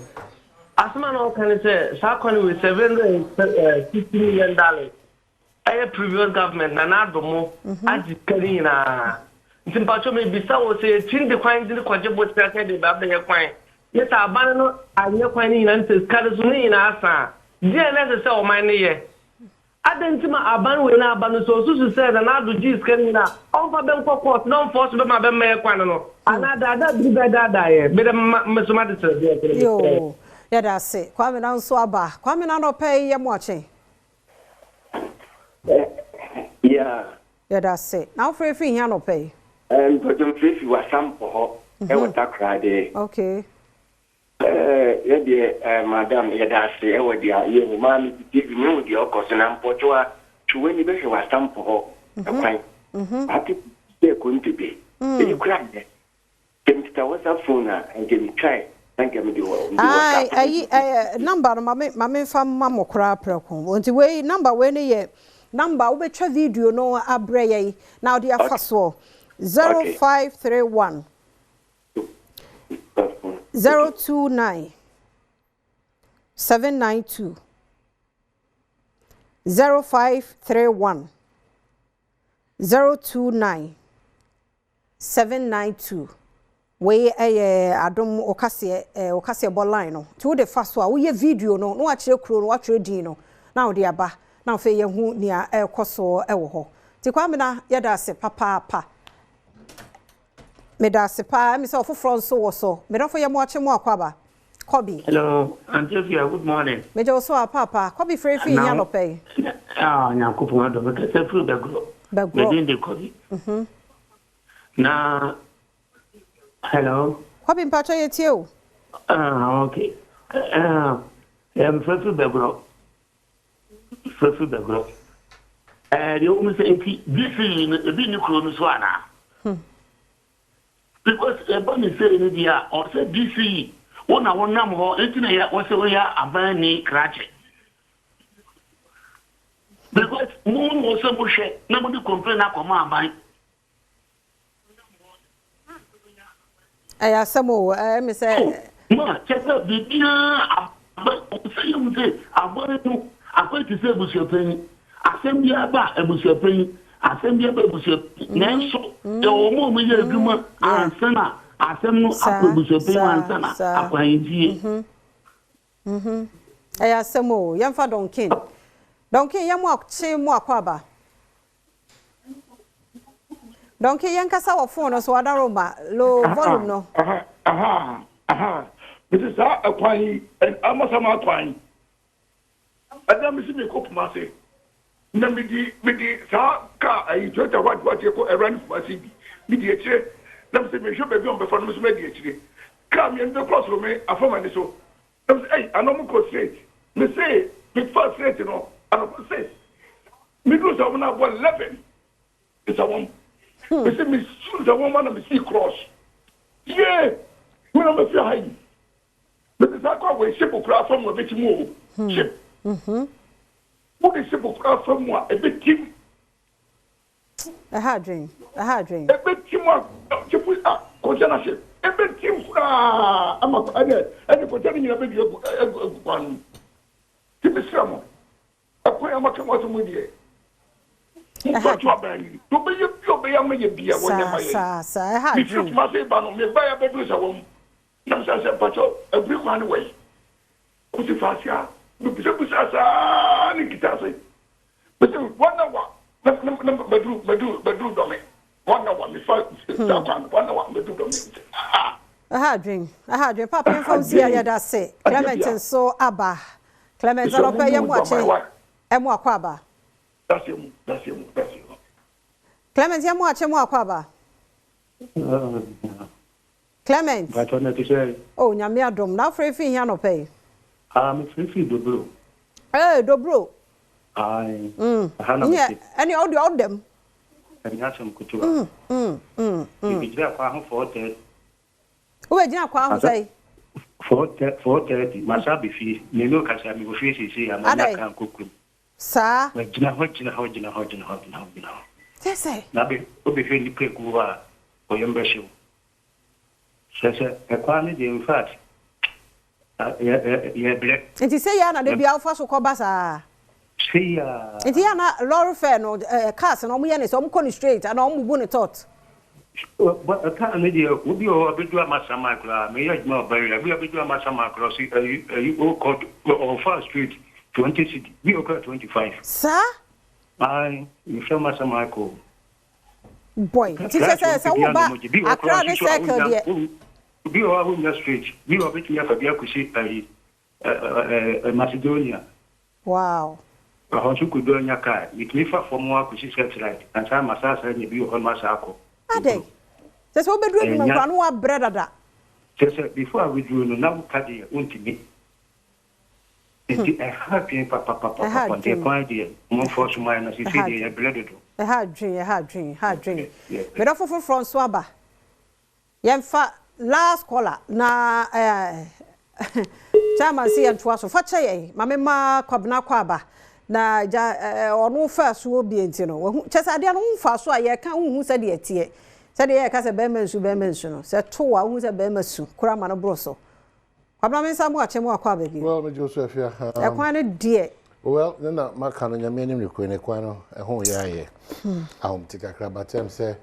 Speaker 5: Asɛm a na ɔka ne sɛ saa kwan wei $760 million ɛyɛ previous government na n'ado mo agye sika no nyinaa. Nti mpakyɛ mebisa wɔ sɛ yɛtumi de kwan de kɔgye bosea sɛ de ba bɛyɛ kwan ne sɛ aban no anyɛ kwan no nyinaa ne sɛ sika no so ne nyinaa sa a, deɛ na ɛsɛ sɛ ɔman no yɛ adɛn nti ma aban wei no aba no sɛ osusu sɛ Nana Addo gyee sika no nyinaa ɔmfa bɛnkɔ court na ɔmfa ɔso bɛma bɛmmɛyɛ kwan no anaa daadaa biri bɛdaadaa yɛ mede ma meso ma de srɛ deɛ.
Speaker 1: Yoo, yɛda ase. Kwame na nso aba. Kwame na anɔpɛ yi yɛ mo akye.
Speaker 2: Yeah.
Speaker 1: Yɛda ase. Na wofrɛ firi he anɔpɛ yi?
Speaker 2: Mpɔtɔ mfirifiri Wasampɔ hɔ ɛwɔ Takoradi. Yɛdeɛ madam, yɛda ase ɛwɔ deɛ yɛhu maa me TV mehu deɛ ɔkɔ so na mpɔtɔ a twewani bɛhwɛ Wasampɔ hɔ ɛkwan. Ate sɛ kontebe. Eyi kura nyɛ. Sɛ mekita WhatsApp phone a, nka metwae na nka mede wɔ mede
Speaker 1: Ai,
Speaker 2: WhatsApp.
Speaker 1: Ayi number no ma me mfa ma mo koraa prɛko. Nti wei number wei no yɛ number wobɛtwa video no abrɛ yɛn na wode afa soɔ. 0531 029 792, 0531 029 792. Wei ɛyɛ Adom okaseɛ okaseɛ bɔ line no. Nti wode fa so a woyɛ video no na wakyerɛ kuro no, wakyerɛ din no na wode aba na afei yɛhu nea ɛrekɔ so ɛwɔ hɔ. Nti Kwame na yɛda ase papaapa. Meda ase paa. Ɛmi sɛ ɔfoforɔ nso wɔ so. Medɔfo, yɛ mo akye mo akɔ aba. Kɔbi.
Speaker 6: Hello, Auntie Afia, good morning.
Speaker 1: Megye wo so a paapa. Kɔbi frɛ fi hia nɔpɛ yi?
Speaker 6: Ah, Nyankopɔn adɔ, mekasa firi Bɛgorɔ.
Speaker 1: Bɛgorɔ.
Speaker 6: Medin de Kɔbi. Na, hello.
Speaker 1: Kɔbi, mpatwɛ yɛtie o.
Speaker 6: Ah, okay. Ah, mfrɛ firi Bɛgorɔ. Frɛ firi Bɛgorɔ. Eh, deɛ wɔn sɛ nti DCE no ebi ni kuro no so anaa? Because ɛba ne sɛ no deɛ a ɔsɛ DCE wo na wonam hɔ nti na yɛ wɔsɛ woyɛ aban ni krakye. Because mo na wɔsɛ mohwɛ na mo de complain akɔma aban.
Speaker 1: Ɛyɛ asɛm o, ɛmi sɛ.
Speaker 6: Ma kyɛ sɛ biribiara aba sɛ yɛhu sɛ aban no akɔyɛ te sɛ abusuapanyin. Asɛm biara ba abusuapanyin, asɛm biara ba abusuapanyin. Nanso yɛwɔ wɔn a wɔyɛ adwuma ansa na asɛm no akɔ abusuapanyin ansa na akɔ ahemfie.
Speaker 1: Ɛyɛ asɛm o. Yɛmfa Donkin. Donkin, yɛ mo akye mo akɔ aba. Donkin, yɛnkasa wɔ phone no so. Adaroma, low volume no.
Speaker 4: Mese saa ɛkwan yi Amasama kwan ɛna mesi mekɔ Kumase na mede saa kaa ayi Toyota white white kɔ ɛwura ne Kumase bi mede akyire na mesɛ mehwɛ baabi a ɔmbɛfa no, mesɛ madi akyire.
Speaker 7: Kaa mmienu bɛkɔ soro me afa m'ani so. Na mese, ei, ana ɔmo kɔ straight? Mese, mefa straight no anɔpa 6. Meduru sɛ ɔmo na abɔ 11. Nsawam. Mese, mesuru Nsawam ana mesii cross. Yee! Me na mafiri ha yi. Mese saa kɔ a wei ship koraa fa mu a ɛbɛtim o. Ship. Wode ship koraa fa mu a ɛbɛtim.
Speaker 1: Ɛha adwen, ɛha adwen.
Speaker 7: Ɛbɛtim a ship a container ship ɛbɛtim koraa ama ɛne ɛne container nyinaa bɛdua agu agu agu kwan no mu. Ti mesrɛ mo, ɛkwan a maka mo asɛm yi deɛ, momfa to aban yi. Deɛ ɔbɛyɛ bi a ɔbɛyɛ ama yɛ bia wɔnyɛ ma yɛn.
Speaker 1: Saa saa ɛha
Speaker 7: Mefiri
Speaker 1: adwen.
Speaker 7: Kumase ba no, mebaeɛ abɛduru Nsawam. Na mesan sɛ, mpakyɛw, abiri kwan no wɔ he? Ɔse fa ase a. Mebisabisaa saa ne nkitaase. Mese one hour na na na maduru maduru maduru Dɔme. One hour mefa saa kwan no one hour maduru Dɔme. Mese ah.
Speaker 1: Ɛha adwen, ɛha adwen. Papa yɛmfa wo nsi a yɛda ase. Clement nso aba. Clement
Speaker 7: Mesrɛ mo
Speaker 1: anɔpa yi
Speaker 7: nyi wo
Speaker 1: yɛmo
Speaker 7: dɔ
Speaker 1: akye,
Speaker 7: ma
Speaker 1: ɛmo akɔ aba.
Speaker 7: Daseɛ mu, daseɛ mu, daseɛ mu.
Speaker 1: Clement yɛmo akye, mo akɔ aba. Clement.
Speaker 8: Mpakyɛw na ɛte sɛn?
Speaker 1: Oh Nyame adom. Na wofrɛ fi he anɔpa yi?
Speaker 8: Ah mefrɛ firi Dobro.
Speaker 1: Ee Dobro.
Speaker 8: Ae
Speaker 1: Mm.
Speaker 8: ɛha na
Speaker 1: Nneɛ
Speaker 8: mete.
Speaker 1: ɛneɛ wodeɛ wodam.
Speaker 8: Ɛnyɛ asɛm ketewa.
Speaker 1: Mm mm mm mm.
Speaker 8: Mebɛgyina kwan ho 4:30.
Speaker 1: Wobɛgyina kwan ho
Speaker 8: Asa
Speaker 1: sɛn?
Speaker 8: 4:30 masa aba fie. Me ne wo kasa mewɔ fie seesei a manya
Speaker 1: Adɛn?
Speaker 8: kaa nkɔ kurom.
Speaker 1: Saa.
Speaker 8: Magyina hɔ gyina hɔ gyina hɔ gyina hɔ gyina hɔ gyina hɔ.
Speaker 1: Kyerɛ sɛ.
Speaker 8: Na bɛ wobɛhwɛ nnipa egu hɔ a wo yam bɛhye wo. Kyerɛ sɛ ɛkwan no deɛ infact yɛbrɛ.
Speaker 1: Nti sei ara na da biara wofa so kɔ ba saa?
Speaker 8: Sei ara.
Speaker 1: Nti yɛ a na lorry fare no cars no wɔyɛ no sɛ wɔkɔ no straight anaa wɔbubu no tot?
Speaker 8: Car no deɛ obi wɔ hɔ a ɔbɛdu Amasaman koraa, meyɛ adwuma wɔ Barrier, obi a ɔbɛdu Amasaman koraa ɔse ayi ayi ɔkɔ ɔfa straight 20 cedi, bi wɔ hɔ koraa 25.
Speaker 1: Saa?
Speaker 8: Ae, mefrɛ Amasaman kɔ o.
Speaker 1: Boy, nti kyerɛ sɛ sɛ woba Accra ne circle deɛ.
Speaker 8: Bi wɔ hɔ a wonnya straight, bi wɔ hɔ a wobɛtumi afa bi akɔsi ayi Macedonia.
Speaker 1: Wow.
Speaker 8: Ɛhɔ nso kɔdu anya car, metumi fa fam hɔ akɔsi Searchlight ansa masan asan anya bi wɔ hɔ na masan akɔ.
Speaker 1: Adɛn? Kyerɛ sɛ wobɛduru adwuma mu koraa na woabrɛ dada.
Speaker 8: Kyerɛ sɛ before a wobɛduru no na wo ka deɛ wontumi. Nti ɛha adwene papapapapa nti ɛkwan deɛ momfɔ so ma yɛn na seesei deɛ yɛbrɛ dodo.
Speaker 1: Ɛha adwene, ɛha adwene, ɛha adwene. Me dɔfo foforɔ nso aba. Yɛmfa last caller na eh, chairman se yɛntoa so. Fa kyɛ yɛn, ma me ma Kwabena kɔ aba. Na gya eh, ɔno fa asuo bie nti no, wahu. Kyɛ sɛ adeɛ no womfa so a yɛka wonhu sɛdeɛ ɛteɛ. Sɛdeɛ yɛka sɛ bɛrima nsu, bɛrima nsu no, sɛ to a wohu sɛ bɛrima su koraa ma no boro so. Kwabena Mensah Boakye mo akɔ aba bio.
Speaker 9: Well, me Joseph ya.
Speaker 1: Ɛkwan no deɛ.
Speaker 9: Well, ne na maka no nyame anim nokorɛ ne kwan no ɛho yɛ ayɛ ahomte kakra but ɛm sɛ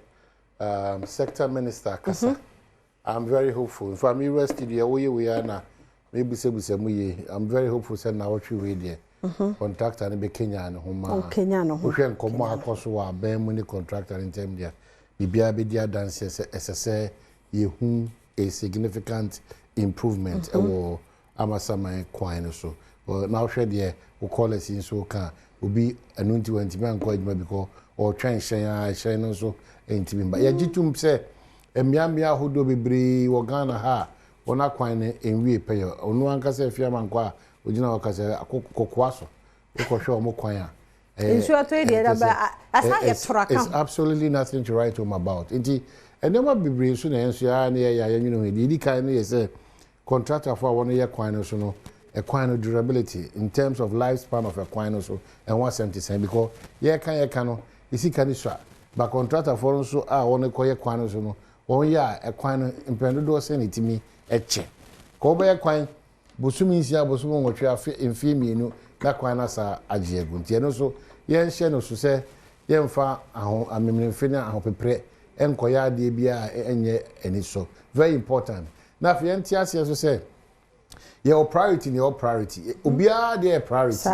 Speaker 9: um, sector minister kasa. Mm -hmm. I'm very hopeful. In fact, me rest deɛ woyɛ wei a na mebusabusa mu yie. I'm very hopeful sɛ na wɔtwe wei deɛ. Contractor no bɛkenya ne ho maa.
Speaker 1: Ɔkenya ne ho.
Speaker 9: Wohwɛ nkɔmmɔ a akɔ so wɔ aban mu ne contractor no ntam deɛ biribiara bɛdi adanseɛ sɛ ɛsɛ sɛ yɛhu a significant improvement wɔ Amasaman kwan no so. Na wohwɛ deɛ wo callers yi nso reka a, obi ɛno nti wantumi ankɔ adwuma because ɔretwɛn hyɛn a hyɛn no nso ntumi mba. Yɛgye tom sɛ mmeammea ahodoɔ bebree wɔ Ghana ha a wɔn akwan no nwie pɛyɛ. Ɔno ankasa Afie Amankwa a ɔgyina hɔ ka sɛ Kokoa so wokɔhwɛ wɔn kwan a,
Speaker 1: Nsuo atɔ yi deɛ ɛda ɛsan yɛ tora ka
Speaker 9: It's absolutely nothing to write home about. Nti nneɛma bebree nso na yɛn nso yɛa ne yɛyɛ a yɛnwene ho. Deɛ ɛdi kan no yɛ sɛ contractorfoɔ a wɔyɛ kwan no so no, ɛkwan no durability in terms of life span of ɛkwan no so ɛho asɛm te sɛn because yɛka yɛka no sika no sua ba contractorfoɔ no nso a wɔkɔyɛ kwan no so no wɔn yɛ a ɛkwan no mpɛn dodoɔ sɛn na ɛtumi kyɛ. Kɔ wobɛyɛ kwan Bosome nsia, bosome nwɔtwe, afe, mfeɛ mmienu na kwan no asa agye agu. Nti ɛno nso yɛnhyɛ no so sɛ yɛmfa aho amemenemfe ne ahopeprɛ nkɔyɛ adeɛ biara a ɛnyɛ anisɔ. Very important. Na afei yɛnte aseɛ nso sɛ yɛwɔ priority na yɛwɔ priority. Obiara deɛ yɛ priority.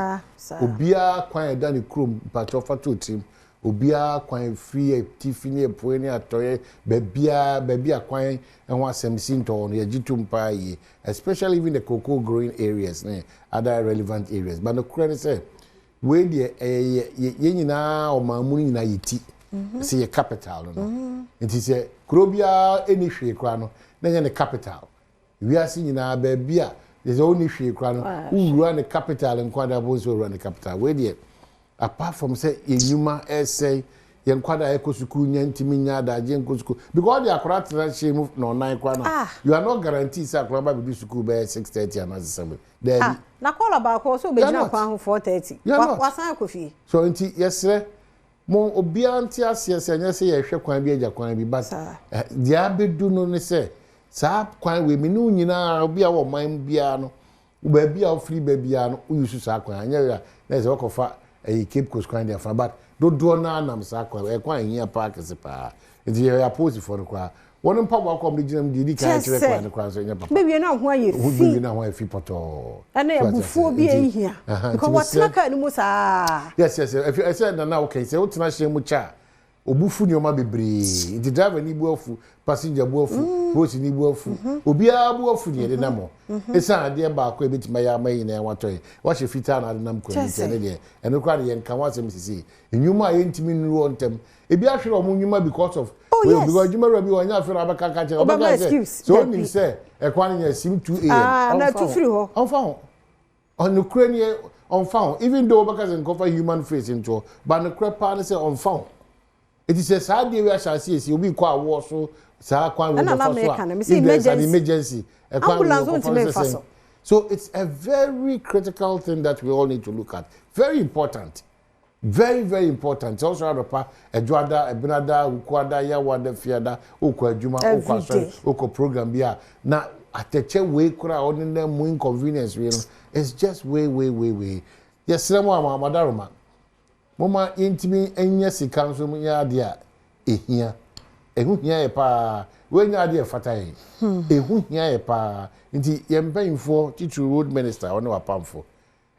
Speaker 9: Obiara kwan a ɛda ne kurom, mpakyɛw fa to tirim. Obiara kwan firi atifi ne apuei ne atɔeɛ, baabiara, baabi a kwan ho asɛm si ntɔ hɔ no, yɛgye tom paa yie. Especially even the cocoa growing areas ne other relevant areas. But nokorɛ ne sɛ, wei deɛ ɛyɛ yɛ yɛn nyinaa ɔman mu no nyinaa yɛ ti. Sɛ yɛ capital no no. Nti sɛ kuro biara ɛni hwee koraa no, na ɛnyɛ ne capital. Wiase nyinaa baabi a kyerɛ sɛ wonni hwee koraa no, wowura ne capital nko ara de abɔ nso wura ne capital. Wei deɛ, apart from sɛ yɛn nnwuma ɛresɛe, yɛn nkwadaa a ɛkɔ sukuu nya ntumi nya adagye nkɔ sukuu. Because ɔde akwadaa tena hyɛn mu na ɔnan koraa no, ah. you are not guaranteed sɛ akwadaa ba bɛdu sukuu bɛyɛ 6:30 anaasɛ 7. Daabi.
Speaker 1: Ah, na kɔla baako ɔsɛ ɔbɛgyina kwan ho 4:30. Wasan akɔ fie.
Speaker 9: So nti yɛsrɛ Mo obiara nte aseɛ sɛ ɛnyɛ sɛ yɛhwɛ kwan bi agya kwan bi but deɛ abɛdu no ne sɛ saa kwan wei me ne wo nyinaa obi a wɔ ɔman mu biara no baabi a wofiri ba biara no woyi so saa kwan anyɛ a na ɛsɛ wɔkɔfa ɛyɛ Cape Coast kwan de afa but dodoɔ no ara nam saa kwan ɛyɛ kwan ɛhia paa kɛse paa nti yɛyɛ apolisifoɔ no koraa Wɔn mpaboa kɔ a wɔde gyina mu deɛ edi kan kyerɛ kwan no koraa nso ɛnyɛ papa.
Speaker 1: Bɛwie na ho ayɛ fi.
Speaker 9: Bɛwie na ho ayɛ fi pɔtɔɔ.
Speaker 1: Ɛne abufuo bi ehia. Because wɔtena kaa no mu saa.
Speaker 9: Yes. Ɛfi ɛsɛ nana okay sɛ wotena hyɛn mu kyɛ a obu fu nneɛma bebree. Nti driver ni bu afu, passenger bu afu, mm. polisi ni bu afu. Mm-hmm. Obiara bu afu deɛ ɛde nam hɔ. Mm-hmm. Esan adeɛ baako a ebetumi ayɛ ama yɛn nyinaa watɔ yɛn. Wahyɛ fitaa na ade nam kwan mu nti ɛne deɛ ɛno koraa de yɛn nka ho asɛm sisi. Nnwuma a yɛntumi nnuru hɔ ntɛm. Ebi ahwere wɔn nnwuma because of
Speaker 1: oh, yes.
Speaker 9: because adwuma wura bi wɔn nyɛ afei na abɛka ka kyerɛ ɔbɛka sɛ sɛ onim sɛ ɛkwan no nyɛ sim 2 am
Speaker 1: ah, na ɛtu firi hɔ
Speaker 9: ɔnfa ho ɔnokura nie ɔnfa ho even though ɔbɛka sɛ nkɔfa human face ntoɔ but nokura paa ne sɛ ɔnfa ho eti sɛ saa adeɛ wi ahyɛ ase esi obi kɔ awoɔ so saa kwan wei bɛfa so a if there is an emergency ɛkwan wei ɔkɔfa so sɛ so it's a very critical thing that we all need to look at very important. Very very important sɛ wosɔre anɔpa, Ɛdwoada, Ɛbenada, Wukuada, Yawada, Fiada, wokɔ adwuma, wokɔ asɔre, wokɔ program bi a, na atɛkyɛ wei koraa a ɔnenam mu inconvenience wei no, it's just way way way way. Yɛsrɛ mo ama madaroma, momma yɛntumi nyɛ sika nso nyɛ adeɛ a ɛhia. Ɛho hia yɛ paa. Wei nyɛ adeɛ a ɛfata yɛn. Ɛho hia yɛ paa. Nti yɛn mpanyinfoɔ, titiriw road minister, ɔne wapamfo,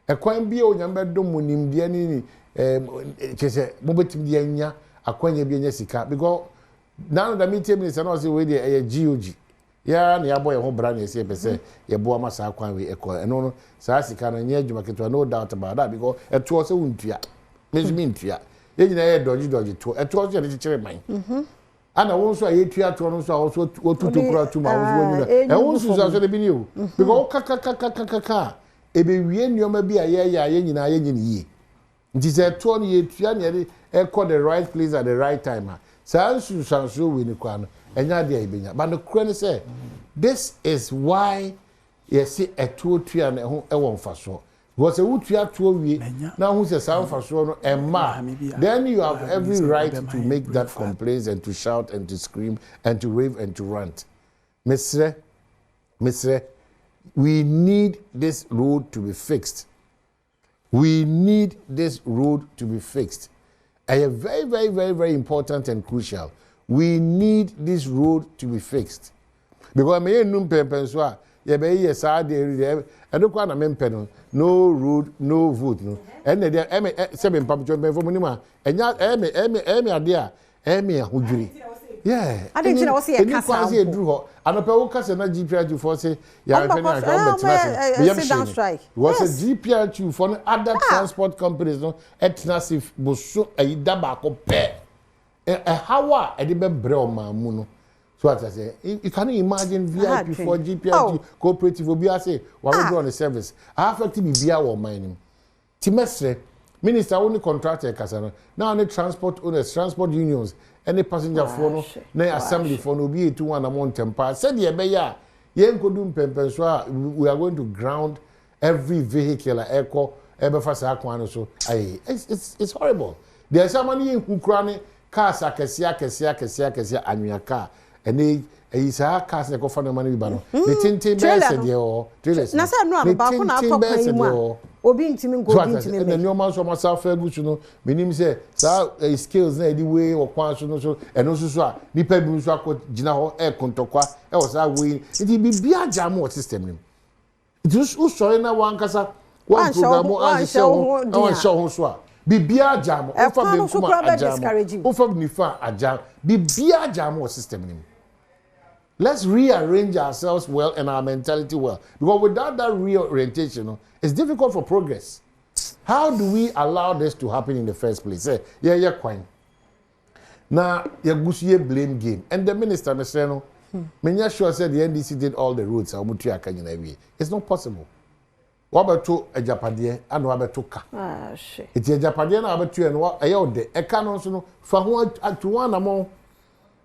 Speaker 9: Ɛkwan bi a Onyame bɛdom mo nimdeɛ ne ne ɛɛm kyerɛ sɛ mobɛtumi de anya akwanya bi anya sika because naano da metie minister na ɔse wei deɛ ɛyɛ GOG yɛa na yɛabɔ yɛn ho bra na yɛsɛ yɛpɛ sɛ yɛboa ma saa kwan wei ɛkɔ ɛno no saa sika no nyɛ adwuma ketewa no doubt about that because ɛtoɔ sɛ wontua me nso mentua yɛn nyinaa yɛ dɔgye dɔgye toɔ ɛtoɔ nso yɛde kyekyere man Ana wo nso a yɛtua toɔ no nso a wo nso watu tokuro atum a wo nso wanyina ɛho nsunsuansoɔ no bi ni o because wo kakakakakaka a ɛbɛwie nneɛma bi a yɛyɛ a yɛn nyinaa yɛnyɛ no yie nti sɛ ɛtoɔ no yɛtua ne yɛde ɛkɔ the right place at the right time a saa nsunsuansoɔ wei no koraa no ɛnyɛ adeɛ a yɛbɛnya but nokorɛ ne sɛ this is why yɛse ɛtoɔ tua no ɛho ɛwɔ mfasoɔ Because sɛ wotua toɔ wie na wohu sɛ saa mfasoɔ no ɛmma a, then you have every right to make that complaints and to shout and to scream and to rave and to rant. Mesrɛ, mesrɛ, we need this road to be fixed. We need this road to be fixed. Ɛyɛ very very very very important and crucial. We need this road to be fixed. Because ɛmɛ yɛn nnu mpɛmpɛnso a yɛbɛyɛ yɛ saa deɛ deɛ ɛno koraa na mempɛ no no road no vote no ɛnna deɛ ɛmɛ sɛ me mpamkyɛ mpɛnfo mu nim a ɛnya ɛmɛ ɛmɛ ɛmɛ adeɛ a Ɛyɛ me ahodwiri. Yeah.
Speaker 1: Adi nti na wɔsi yɛ
Speaker 9: kasa
Speaker 1: mpo.
Speaker 9: Ɛni kwan sɛ yɛduru hɔ. Anɔpɛ wo kasa na GPRT foɔ se yɛahwɛ ne ahwɛ wɔn bɛtena ase. Me yam hyee me. Because sɛ GPRT foɔ ne other transport companies no ɛtena ase boso ayi da baako pɛ. Ɛhaw a ɛde bɛbrɛ ɔman mu no. So ate aseɛ. You can imagine VIP foɔ GPRT cooperative obi ase wa withdraw ne service. Affect biribiara wɔ ɔman no mu. Nti mɛsrɛ, Minister wo ne contractor ɛkasa no, na wo ne transport owners, transport unions ɛne passenger foɔ no ne assembly foɔ no obi ɛtu ho anamɔ ntɛm paa sɛdeɛ ɛbɛyɛ a yɛnkɔdu mpɛmpɛnsoɔ a we are going to ground every vehicle a ɛkɔ ɛbɛfa saa kwan no so ayɛ it's, it's, it's horrible. Deɛ ɛsɛ ama no yɛ hu koraa ne cars akɛseɛ akɛseɛ akɛseɛ akɛseɛ anwea car ɛnɛ ɛyi saa cars na ɛkɔfa nneɛma no bi ba no ne mm-hmm. tenten bɛyɛ sɛ deɛ wɔ hɔ trailers
Speaker 1: na sɛ nnora no baako na atɔ kwan yi mu a obi ntumi nkɔ obi ntumi
Speaker 9: mbɛ ɛna nneɛma nso ɔmo asa afa agu so no menim sɛ saa ɛyi scales na yɛde wei wɔ kwan so no so ɛno nso so a nipa bi nso akɔ gyina hɔ ɛɛko ntɔkwa ɛwɔ saa wei nti biribi agya mo wɔ system no mu. Nti wosɔre na wankasa wanprogramu anhyehyɛ wo ho na wanhyɛ wo ho so a, biribiara gyaa mo. Wofa benkum a agyaa mo, wofa nifa a agyaa, biribiara gyaa mo wɔ system no mu. Let's rearrange ourselves well and our mentality well because without that reorientation no, it's difficult for progress. How do we allow this to happen in the first place? Sɛ yɛyɛ kwan na yɛgu so yɛ blame game and the minister mesrɛ no. Menyɛ sure sɛ the NDC did all the roads a wɔn tua ka nyinaa wie. It's not possible. Wabɛto agyapadeɛ ana wabɛto ka. Eti agyapadeɛ na wabɛto yɛ no ɛyɛ ɔdɛ. Ɛka no nso no fa ho atu ho anamɔn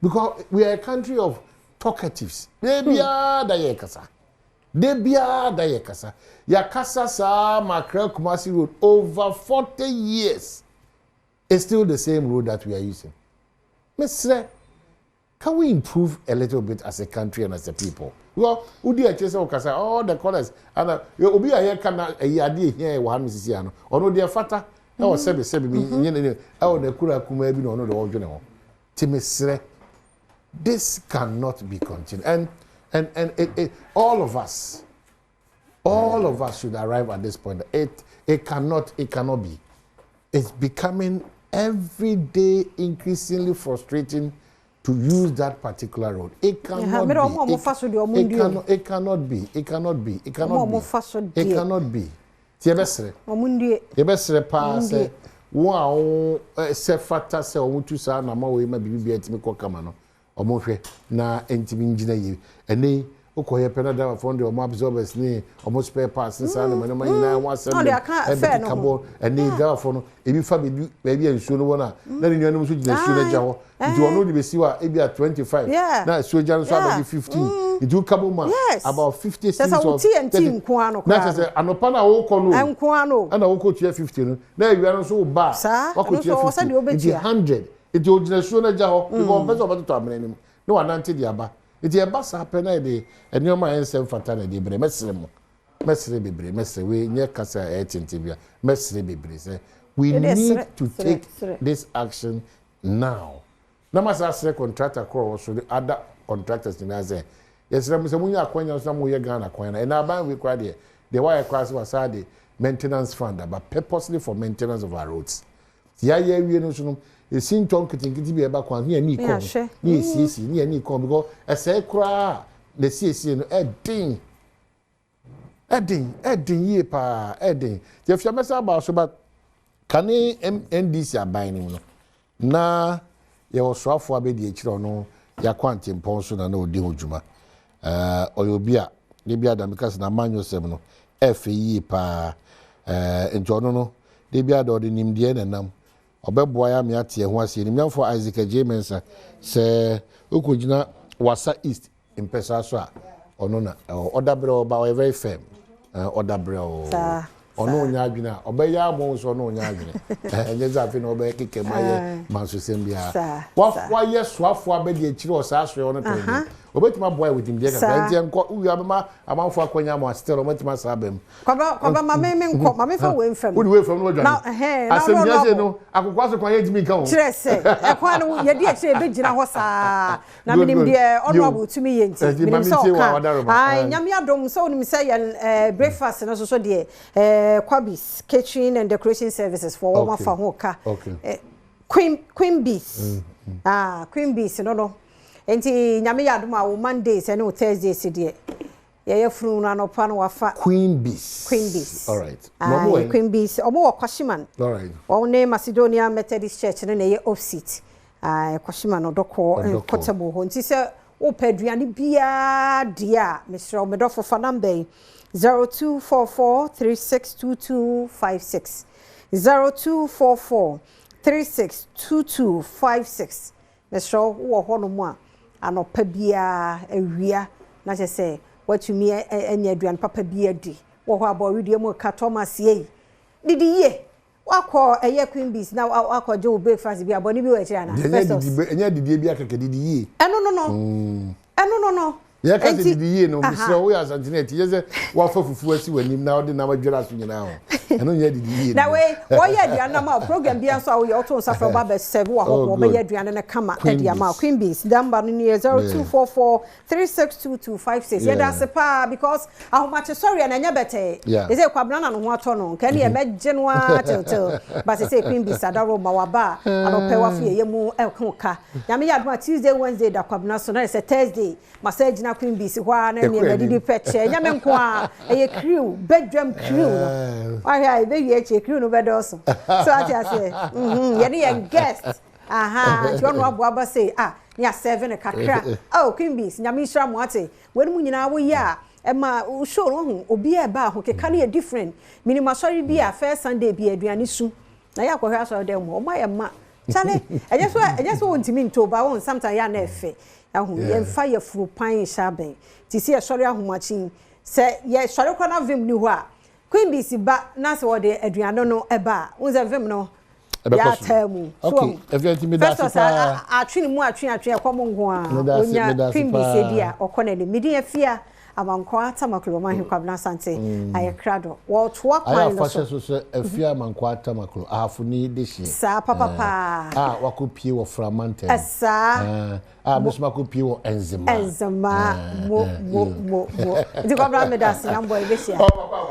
Speaker 9: because we are a country of talkatives. Beebiara da yɛ kasa. Da biara da yɛkasa. Yɛakasa saa ma Accra Kumasi road over 40 years it's still the same road that we are using. Mesrɛ, can we improve a little bit as a country and as a people? Because wodi akyire sɛ wokasa all the callers ana obi a yɛka na ɛyɛ adeɛ ehia yɛ wɔ ha no sisi ano ɔno deɛ fata ɛwɔ sɛbi sɛbi mi nye ne ɛwɔ n'akura kumaa bi na ɔno deɛ ɔdwene ho. Ti mesrɛ, this cannot be continued and and and it, it, all of us all of us should arrive at this point. It cannot be. It's becoming every day increasingly frustrating to use that particular road. It cannot be. It cannot be. It cannot be. It cannot be. It cannot be. Ti yɛbɛsrɛ. Yɛbɛsrɛ paa sɛ wɔn a wɔn sɛ fata sɛ wɔn tu saa anamɔ wei ma biribi bia ntumi kɔ kama no, wɔn hwɛ na ntumi ngyina yie. Ɛnɛ yi wokɔyɛ pɛ na driverfoɔ no de wɔn absorbers ne wɔn spare parts ne saa nneɛma nneɛma nyinaa ho asɛm ɛbɛkeka bɔ. Ɛnɛ yi driverfoɔ no ebi fa baabi baabi a nsuo no wɔ no a na ne nuanom nso gyina nsuo no agya hɔ nti ɔno de bɛsi hɔ a ebi a 25 na nsuo gya no nso abɛgye 15 nti woka bɔ mu a about 50 cedis or 30 na kyerɛ sɛ anɔpa no a wokɔ no ɛna wokɔ tua 50 no na awia no nso woba a wakɔ tua 50 nti 100 nti ogyina nsuo no agya hɔ because ɔmpɛ sɛ ɔbɛtotɔ amena no mu na wanante de aba. Nti ɛba saa pɛ na yɛde nneɛma a ɛnsɛ mfata na ɛde brɛ. Mɛsrɛ mo, mɛsrɛ bebree, mɛsrɛ, wei nyɛ kasa a ɛyɛ tenten bia, mɛsrɛ bebree sɛ we need to take this action now. Na masa asrɛ contractor korɔ wɔ so ne other contractors nyinaa sɛ yɛsrɛ mo sɛ monya akwanya nso na moyɛ Ghana kwan no. Ɛna aban wei koraa deɛ, deɛ wayɛ koraa sɛ wasaa de maintenance fund aba purposely for maintenance of our roads. Yɛayɛ awie no nso no, esintɔ nketenkete bi a ɛba kwan so ne yɛn ani kɔ ho, ne yɛsiesie, ne yɛn ani kɔ ho because ɛsɛe koraa a na esiesie no ɛden, ɛden, ɛden yie paa, ɛden. Nti afei mɛsan aba so ba kane NDC aban no mu no, na yɛwɔ soafoɔ abɛdi akyire ɔno Yako Antempɔn so na na ɔdi ho dwuma. Ɔyɛ obi a da bi ada meka sɛ n'amanyɔsɛm no ɛfɛ yie paa. Nti ɔno no Da biara da ɔde nimdeɛ na ɛnam. Ɔbɛboa yɛn ama yɛate yɛn ho ase. Animuonyamfoɔ Isaac Adjei Mensah, sɛ wokɔgyina Wassa East mpɛsoa so a, ɔno na ɛwɔ. Ɔda brɛoo but ɔyɛ very firm. Eh, ɔda brɛoo.
Speaker 1: Saa,
Speaker 9: Ɔne
Speaker 1: saa.
Speaker 9: wo nyɛ adwene a, ɔbɛyɛ ama woahu sɛ ɔne wo nyɛ adwene. Ɛnyɛ sɛ afei na ɔbɛyɛ keka mu ayɛ mansosɛm biara.
Speaker 1: Saa,
Speaker 9: Wa,
Speaker 1: saa.
Speaker 9: wayɛ soafoɔ abɛdi akyire wɔ saa asoɛeɛ hɔ no pɛn deɛ,
Speaker 1: Aha.
Speaker 9: ɔbɛtumi aboa yɛn with nimdeɛ kakra.
Speaker 1: Saa.
Speaker 9: Nti yɛnkɔ, wowie a wobɛma amanfoɔ akwanya ama still wɔatumi asan aba mu.
Speaker 1: Kwaba kwaba ma me me nkɔ ma me fa wei nfam.
Speaker 9: Wode wei fam no wadwane.
Speaker 1: Na ɛhɛn na
Speaker 9: Asɛm
Speaker 1: ɔno
Speaker 9: hia sei
Speaker 1: ɔno
Speaker 9: no akokoa so kwan yɛntumi nka ho.
Speaker 1: Kyerɛ sɛ ɛkwan no yɛdi akyire yɛbɛgyina hɔ saa na
Speaker 9: Good
Speaker 1: menim
Speaker 9: good.
Speaker 1: deɛ
Speaker 9: Yo.
Speaker 1: honorable tumi yɛ nti
Speaker 9: Ɛnti ma
Speaker 1: menim sɛ
Speaker 9: mentie wo a
Speaker 1: ɔka.
Speaker 9: wadaroma.
Speaker 1: Ae
Speaker 9: Ae.
Speaker 1: Nyame adom sɛ wonim sɛ yɛn eh, breakfast no nso so deɛ eh, Kwabis Catering and Decoration Services foɔ wɔn
Speaker 9: Okay.
Speaker 1: afa ho ka.
Speaker 9: Okay.
Speaker 1: Eh, Queen Queen Bees. Ah, Queen Bees no no. Nti Nyame yɛ adom a wo Mondays ɛne wo Thursdays deɛ Yɛyɛ funu no anɔpa no wafa.
Speaker 9: Queen Bees.
Speaker 1: Queen Bees.
Speaker 9: Alright. Na ɔmo wɔ
Speaker 1: Aye,
Speaker 9: he?
Speaker 1: Queen Bees. Ɔmo wɔ Kwashiman.
Speaker 9: Alright.
Speaker 1: Wɔn ne Macedonia Methodist Church no na ɛyɛ opposite. Aye, Kwashiman Ɔdɔkɔɔ
Speaker 9: Ɔdɔkɔɔ.
Speaker 1: mpɔtam hɔ. Nti sɛ wopɛ aduane biara deɛ a, mesrɛ wo, me dɔfo fa number yi, 0244362256. 0244362256. Mesrɛ wo, wowɔ hɔnom a, anɔpa biara, awia, na kyerɛ sɛ woatumi anya aduane papa bi adi. Wɔ hɔ a, bɔ wedeɛ mu ka Thomas yei. Didi yie. Woakɔ ɛyɛ Queen Bees na woakɔgye wo breakfast bi a, bɔne bi wɔ akyire anaa?
Speaker 9: Deɛ ɛnyɛ
Speaker 1: Festus.
Speaker 9: didi, ɛnyɛ adidie biara kɛkɛ, didi yie.
Speaker 1: Ɛno no no. Ɛno no no.
Speaker 9: Yɛka sɛ
Speaker 1: Enti,
Speaker 9: didi yie no,
Speaker 1: aha.
Speaker 9: mesrɛ wo, woyɛ Asanteni a, ɛte nyɛ sɛ woafa fufuo asi w'anim na wode nam adwira so nyinaa o. Ɛno nyɛ didi yie
Speaker 1: Na
Speaker 9: no.
Speaker 1: wei, wɔyɛ aduane no ama wo. Program biara nso a woyɛ, woto nsa frɛ wo ba bɛsɛve wo ahɔhoɔ,
Speaker 9: Oh,
Speaker 1: wɔbɛyɛ
Speaker 9: good.
Speaker 1: aduane no kama
Speaker 9: Queen
Speaker 1: de ama wo.
Speaker 9: Bees.
Speaker 1: Queen Bees, number no nie, 0244362256. Yɛda
Speaker 9: Yeah.
Speaker 1: ase paa because ahomakye sɔreɛ no ɛnyɛ bɛtɛɛ.
Speaker 9: Yeah.
Speaker 1: Ɛsɛ Kwabena na ne ho atɔ no, nka ɛneɛ mɛgye no ara till till. But sɛsɛ Queen Bees adaworo ma waba a, anɔpɛ wafe yɛyɛ mu ɛho ka. Nyame yɛ adom a Tuesday, Wednesday da Kwabena so, na yɛ sɛ Thursday Masan agyina Queen Bees hɔ ara na nneɛma adidi pɛ kyɛ. Ɛnyɛ me nko ara, ɛyɛ crew, badwam crew no. Wahwɛ a, ɛbɛwie akyire crew no bɛdɔɔso. So ate aseɛ? Mhm, yɛne yɛn guest. Aha, nti ɔno aboa ba sei, ah, ne asɛve no kakra. Oh, Queen Bees, Nyame nhyira mo ate. Weinom nyinaa woyɛ a, ɛma wo show no, wahu, obiara ɛba a, ahokeka no yɛ different. Menim asɔre bi a, first Sunday bi a, aduane su. Na yɛ akɔhwɛ asɔre dɛm hɔ, wɔn ayɛ ma. Kyale, ɛnyɛ so, ɛnyɛ sɛ wɔntumi ntɔ o, but wohu, sometimes yɛ a na ɛfɛ. Ahu, yɛmfa yafunu pan nhyɛ abɛn. Nti sɛ yɛsɔre ahomakye yi, sɛ yɛsɔre koraa na vim ni hɔ a, Queen Bees ba na sɛ wɔde aduane no ba a, wohu sɛ vim no,
Speaker 9: Ɛbɛkɔ so.
Speaker 1: Yɛataa mu. So
Speaker 9: Okay,
Speaker 1: wahu?
Speaker 9: Afia nti meda ase
Speaker 1: Festus
Speaker 9: paa.
Speaker 1: atwe ne mu atwe atwe ɛkɔm nko ara.
Speaker 9: Meda ase,
Speaker 1: Onya
Speaker 9: meda ase
Speaker 1: Queen Bees
Speaker 9: paa.
Speaker 1: di a, ɔkɔ n'anim. Me din Afia Amankwaa Tamaklo, Ɔmanhene Kwabena Asante ayɛ krado. Wɔretoa
Speaker 9: Ayɛ
Speaker 1: kwan no
Speaker 9: afahyɛ
Speaker 1: so.
Speaker 9: so sɛ Afia Amankwaa Tamaklo, Ahafoni dehyeɛ.
Speaker 1: Saa papapaa.
Speaker 9: A wakɔpie wɔ Fra mantam.
Speaker 1: Saa.
Speaker 9: A me nso makɔpie wɔ Nzema.
Speaker 1: Nzema, mo, mo, mo, mo. Nti Kwabena meda ase, Nyambɔ yɛbɛhyia.
Speaker 4: Oh, papa.